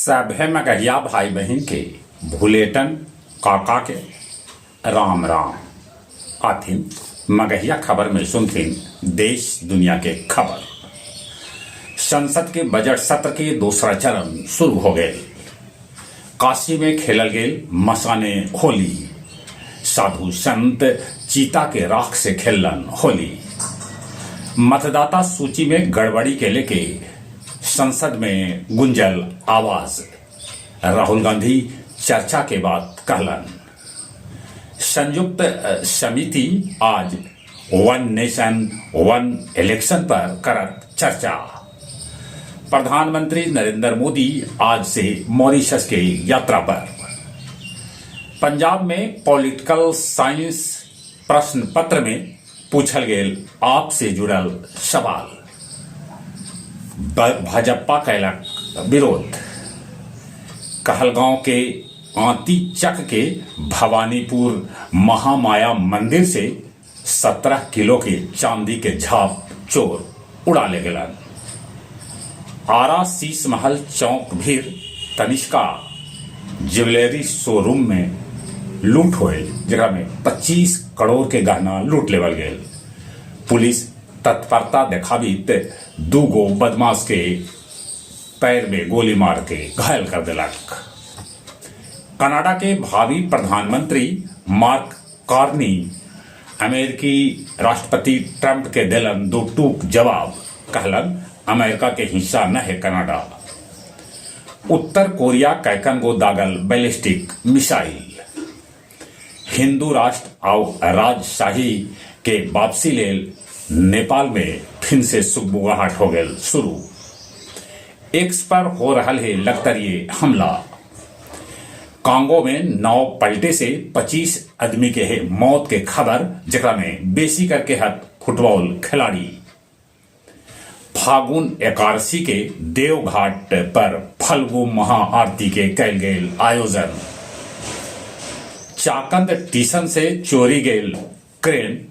सभे मगहिया भाई बहिन के भुलेटन काका के राम राम। आथिन मगहिया खबर में सुनथिन देश दुनिया के खबर। संसद के बजट सत्र के दूसरा चरण शुरू हो गेल। काशी में खेलल गेल मसाने होली। साधु संत चीता के राख से खेललन होली। मतदाता सूची में गड़बड़ी के लेके संसद में गुंजल आवाज। राहुल गांधी चर्चा के बाद कहलन। संयुक्त समिति आज वन नेशन वन इलेक्शन पर करत चर्चा। प्रधानमंत्री नरेंद्र मोदी आज से मॉरीशस के यात्रा पर। पंजाब में पॉलिटिकल साइंस प्रश्न पत्र में पूछल गेल आप से जुड़ल सवाल। भाजपा कैलक विरोध। कहलगांव के आंती चक के भवानीपुर महामाया मंदिर से 17 किलो के चांदी के झाप चोर उड़ा ले गेलन। आरा शीश महल चौक भीर तनिष्का ज्वेलरी शोरूम में लूट होयल, जेकरा में 25 करोड़ के गहना लूट लेवल गेल। पुलिस तत्परता देखाबित दू गो बदमाश के पैर में गोली मार के घायल कर देलक। कनाडा के भावी प्रधानमंत्री मार्क कार्नी अमेरिकी राष्ट्रपति ट्रंप के देलन दो टूक जवाब। कहलन, अमेरिका के हिस्सा न है कनाडा। उत्तर कोरिया कैकन गो दागल बैलिस्टिक मिसाइल। हिंदू राष्ट्र आउ राजशाही के वापसी लेल नेपाल में फिन से सुगबुगाहट हो गेल शुरू। एक्स पर हो रहल है लगतरिये हमला। कांगो में नाव पलटे से 25 आदमी के है मौत के खबर, जेकरा में बेसी करके हथ फुटबॉल खिलाड़ी। फागुन एकादशी के देवघाट पर फल्गु महाआरती के कैल गेल आयोजन। चाकंद टीसन से चोरी गेल क्रेन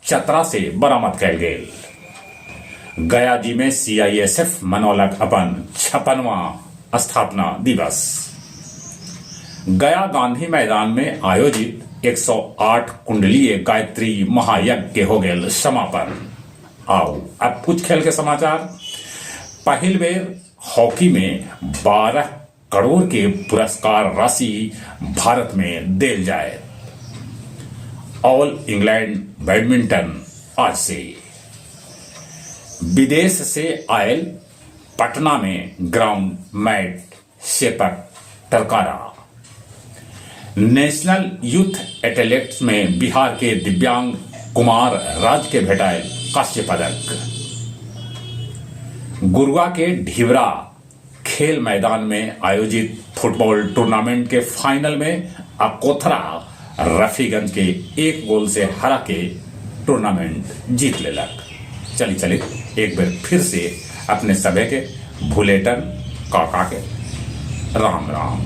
चतरा से बरामद कैल गेल। गया जी में सीआईएसएफ मनौलक अपन 56वां स्थापना दिवस। गया गांधी मैदान में आयोजित 108 कुंडलीय गायत्री महायज्ञ के हो गेल समापन। आओ अब कुछ खेल के समाचार। पहिल बेर हॉकी में 12 करोड़ के पुरस्कार राशि भारत में देल जाए। ऑल इंग्लैंड बैडमिंटन आज से। विदेश से आयल पटना में ग्राउंड मैट सेपक टरकारा। नेशनल यूथ एथलेटिक्स में बिहार के दिव्यांग कुमार राज के भेटायल कांस्य पदक। गुरुआ के ढिबरा खेल मैदान में आयोजित फुटबॉल टूर्नामेंट के फाइनल में अकोथरा रफीगंज के 1 गोल से हरा के टूर्नामेंट जीत लेलक। चली चली एक बार फिर से अपने सभे के भुलेटन काका के राम राम।